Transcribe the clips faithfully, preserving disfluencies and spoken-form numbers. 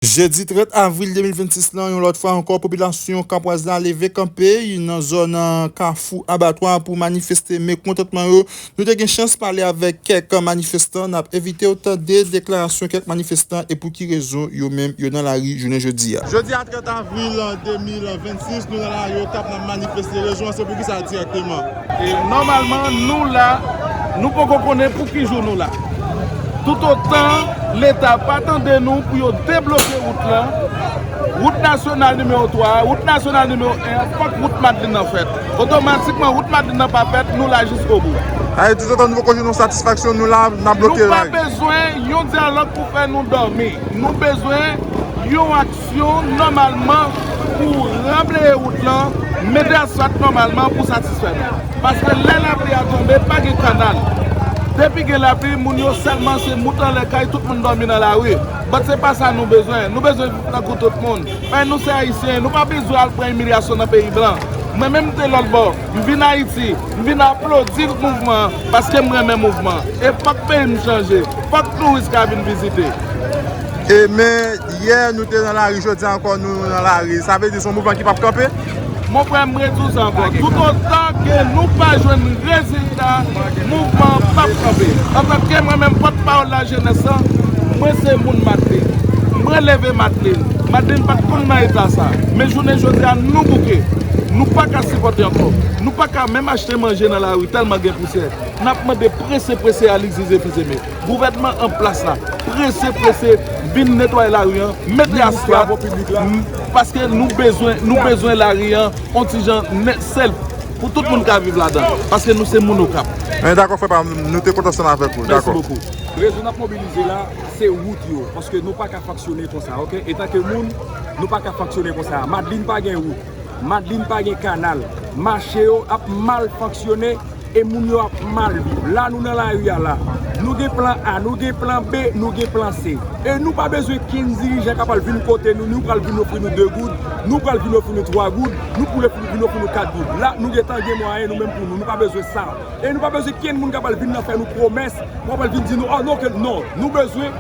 Jedi trant avril de mil vennsis lan, yon lòt fwa ankò, popilasyon Kapwaz la leve kanpe nan zòn, ah, Kafou Abatwa pou manifeste mekontantman yo. Nou te gen chans pale avèk kèk manifestan. N ap envite w tande deklarasyon kèk manifestan e pou ki rezon yo menm yo nan lari jounen jodi a. Jodi a, trant avril de mil vennsis, nou nan lari Okap, n ap manifeste. Rezon an se pou ki sa dirèkteman? E nòmalman, nou la, nou poko konnen pou ki jou nou la. Toutotan Leta pa tande nou pou yo debloke wout lan, wout nasyonal nimewo twa a, wout nasyonal nimewo en an, fòk wout Madlin nan fèt. Otomatikman, wout Madlin nan pa fèt, nou la jiskobou. Sa vle di, toutotan nou poko jwenn yon satisfaksyon, nou la, n ap bloke lari. Nou pa bezwen yon dyalòg pou fè nou dòmi. Nou bezwen yon aksyon nòmalman pou rableye wout lan, mete asfalt nòmalman pou satisfè nou. Paske lè lapli a tonbe, pa gen kanal. Depi gen lapli, moun yo sèlman se moute anlè kay, tout moun dòmi nan lari. But se pa sa nou bezwen. Nou bezwen viv tankou tout moun. Men nou se Ayisyen, nou pa bezwen al pran imilyasyon nan peyi blan. Mwen menm m te lòt bò, m vin Ayiti, m vin aplodi mouvman an, paske m renmen mouvman an. E fòk peyi m chanje, fòk touris ka vin vizite. E men, yè nou te nan lari, jodi a ankò nou nan lari. Sa vle di se yon mouvman ki p ap kanpe? Mon frè, m redi w sa ankò. Toutotan ke nou pa jwenn rezilta, mouvman an p ap kanpe. Antanke mwen menm, pòtpawòl lajenès lan, mwen se moun Madlin. Mwen leve Madlin. Madlin pa t konn nan eta sa. Men jounen jodi a, nou bouke. Nou pa ka sipòte ankò. Nou pa ka menm achte manje nan lari tèlman gen pousyè. N ap mande prese, prese, Alix Didier Fils-Aimé. Gouvènman an plas la, prese, prese, vin netwaye lari an, mete asfalt, m, paske nou bezwen, nou bezwen lari an, on ti jan nèt sèl, pou tout moun ka viv ladan, paske nou se moun Okap. Men dakò, frè pa m, nou te kontan ansanm avèk ou. Mèsi bokou. Rezon n ap mobilize la, se wout yo, paske nou pa ka fonksyone konsa, oke? Etanke moun, nou pa ka fonksyone konsa. Madlin pa gen wout. Madlin pa gen kanal. Mache yo ap mal fonksyone e moun yo ap mal viv. La nou nan lari a la. Nou gen plan A, nou gen plan B, nou gen plan C. E nou pa bezwen kenn dirijan k ap al vin kote nou, nou pral vin ofri nou de goud, nou pral vin ofri nou twa goud, nou pral vin ofri nou kat goud. La nou gentan gen mwayen nou menm pou nou, nou pa bezwen sa. E nou pa bezwen kenn moun k ap al vin nan fè nou pwomès, k ap al vin di nou, oh non, ke non. Nou bezwen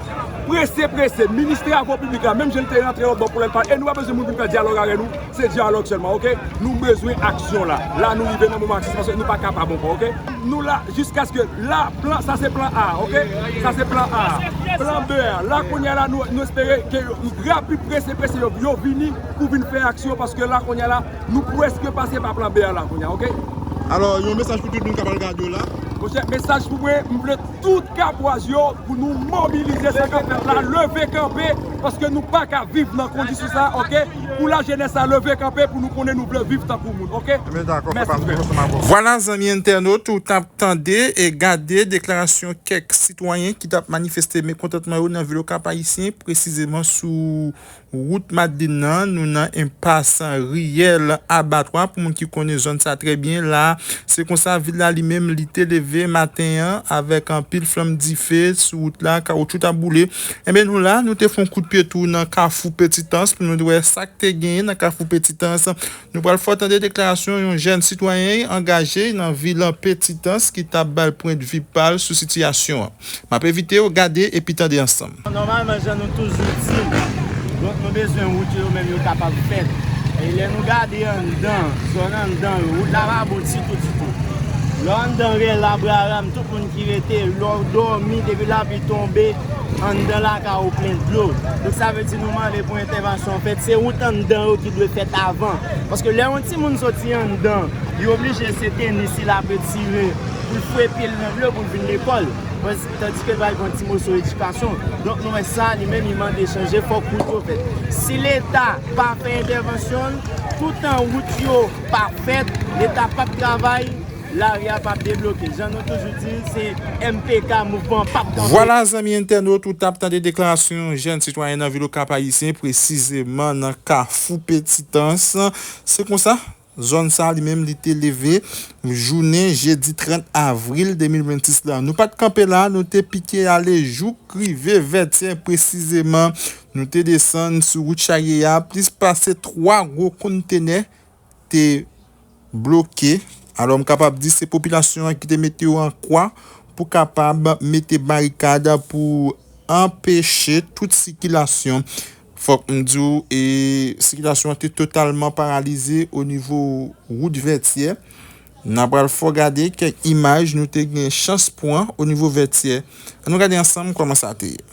prese, prese. Minis travo piblik la, menm jan l te rantre lòt bò pou lè l pale, e nou pa bezwen moun vin fè dyalòg avè nou. Se dyalòg sèlman, oke? Nou bezwen aksyon la. La nou rive nan moman aksyon, paske nou pa kapab ankò, oke? Nou la jiskaske la, plan, sa se plan A, oke? Sa se plan A. Plan B a, la kounye a la, nou, nou espere ke rapid, prese, prese, yo, yo vini pou vin fè aksyon, paske la kounye a la, nou prèske pase pa plan B a la kounye a, oke? Alò, yon mesaj pou tout moun k ap al gade w la? Monchè, mesaj pou mwen, m vle tout Kapwaz yo, pou nou mobilize sa k ap fèt la, leve kanpe, paske nou pa ka viv nan kondisyon sa, oke? Pou lajenès la leve kanpe, pou nou konnen nou vle viv tankou moun, oke? Mèsi, frè. Vwala, zanmi entènot, ou t ap tande e gade deklarasyon kèk sitwayen ki t ap manifeste mekontantman yo nan vil Okap Ayisyen, presizeman sou wout Madlin nan, nou nan enpas riyèl Abatwa. Pou moun ki konnen zòn sa trè byen, la, se konsa vil la li menm, li te leve maten an avèk anpil flanm dife sou wout la, kawoutchou t ap boule. Enben, nou la, nou te fè yon kout pye tou nan Kafou Petitans pou nou wè sa k te genyen nan Kafou Petitans. Nou pral fè w tande deklarasyon yon jèn sitwayen angaje nan vil Petitans ki t ap bay pwennvi pa l sou sitiyasyon an. M ap envite w gade epi tande ansanm. Nòmalman, jan nou toujou di, donk nou bezwen wout yo menm yo kapab fèt. E lè nou gade anndan, zòn anndan yo, wout la pa bon ditou, ditou. Lè w anndan rèl Abraram, tout moun ki rete, lè w dòmi, depi lapli tonbe, anndan lakay ou plen dlo. Donk sa vle di nou mande pou entèvansyon fèt, se wout anndan yo ki dwe fèt avan. Paske lè yon timoun soti anndan, li oblije se tenis li ap retire pou l fwe pye l nan dlo pou l vin lekòl. Tandike l pral gen yon ti moso edikasyon. Donk nou wè sa, li menm li mande chanje, fòk wout yo fèt. Si Leta pa fè entèvansyon l, toutan wout yo pa fèt, Leta p ap travay, lari a p ap debloke. Jan nou toujou di, se M P K, mouvman p ap kanpe. Vwala, zanmi entènot, ou t ap tande deklarasyon yon jèn sitwayen nan vil Okap Ayisyen, presizeman nan Kafou Petitans. Se konsa, zòn sa li menm li te leve jounen jedi trant avril de mil vennsis la. Nou pa t kanpe la, nou te pike ale jouk rive Vètyè presizeman. Nou te desann sou wout Charye a, plis pase twa gwo kontenè te bloke. Alò, m kapab di se popilasyon an ki te mete yo an kwa pou kapab mete barikad pou anpeche tout sikilasyon. Fòk m di w, e, sikilasyon an te totalman paralize o nivo wout Vètyè. N a pral fè w gade kèk imaj nou te gen chans pran o nivo Vètyè. Ann nou gade ansanm kòman sa te ye.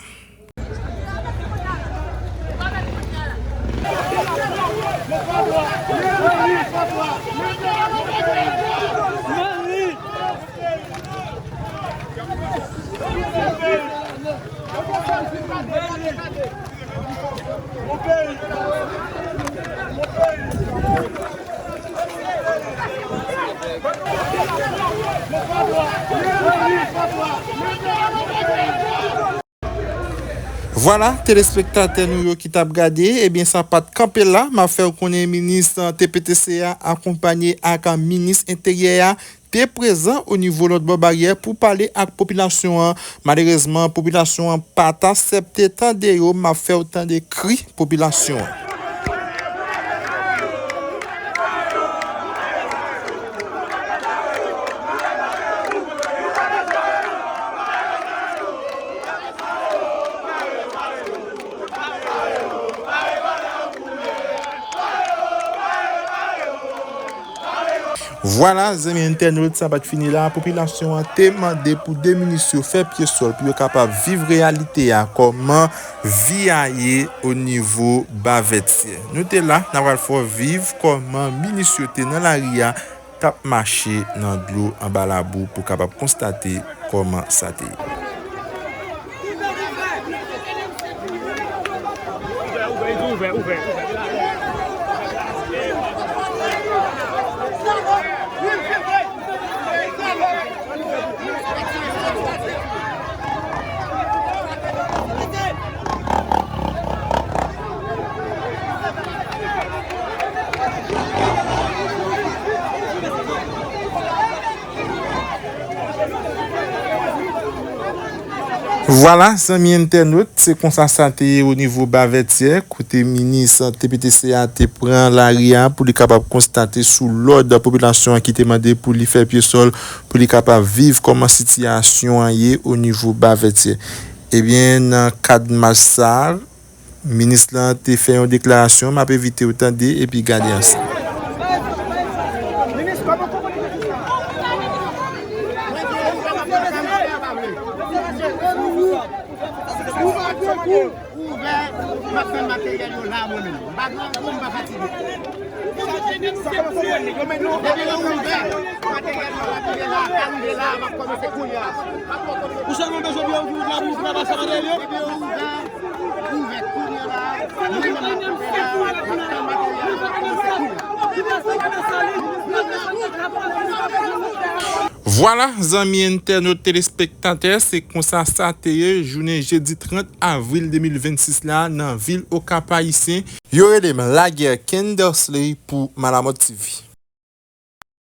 Vwala, telespektatè nou yo ki t ap gade, ebyen, sa pa t kanpe la. M ap fè w konnen minis T P T C a, akonpanye ak minis Enteryè a, te prezan o nivo lòt bò baryè pou pale ak popilasyon an. Malerezman, popilasyon an pa t aksepte tande yo. M ap fè w tande kri popilasyon an. Vwala, zanmi entènot, sa pa t fini la. Popilasyon an te mande pou de minis yo fè pye sòl pou yo kapab viv reyalite a, kòman vi a ye o nivo Ba Vètyè. Nou te la, n a pral fè w viv kòman minis yo te nan lari a, t ap mache nan dlo anba labou pou kapab konstate kòman sa te ye. Vwala, zanmi entènot, se konsa sa te ye o nivo Ba Vètyè, kote minis T P T C a te pran lari a pou li kapab konstate sou lòd popilasyon an ki te mande pou li fè pye sòl, pou li kapab viv kòman sitiyasyon an ye o nivo Ba Vètyè. Ebyen, nan kad mach sa a, minis lan te fè yon deklarasyon, m ap envite w tande epi gade ansanm. Ouvè, m ap tann materyèl yo la, mwen menm. M pa gran gou, m pa fatige. Depi yo ouvè, materyèl yo ap rive la, ap rive la, m ap kòmanse kounye a. Ou sèlman bezwen byen ouvri wout la pou nou kapab pase materyèl yo? Depi yo ouvè, ouvè kounye a la, mwen menm m ap kanpe la, m ap tann materyèl yo, m ap kòmanse kounye a. Vwala, zanmi entènot, telespektatè, se konsa sa te ye jounen jedi trant avril de mil vennsis la nan vil Okap Ayisyen. Yo rele m Laguerre Kendersley pou Malamot T V.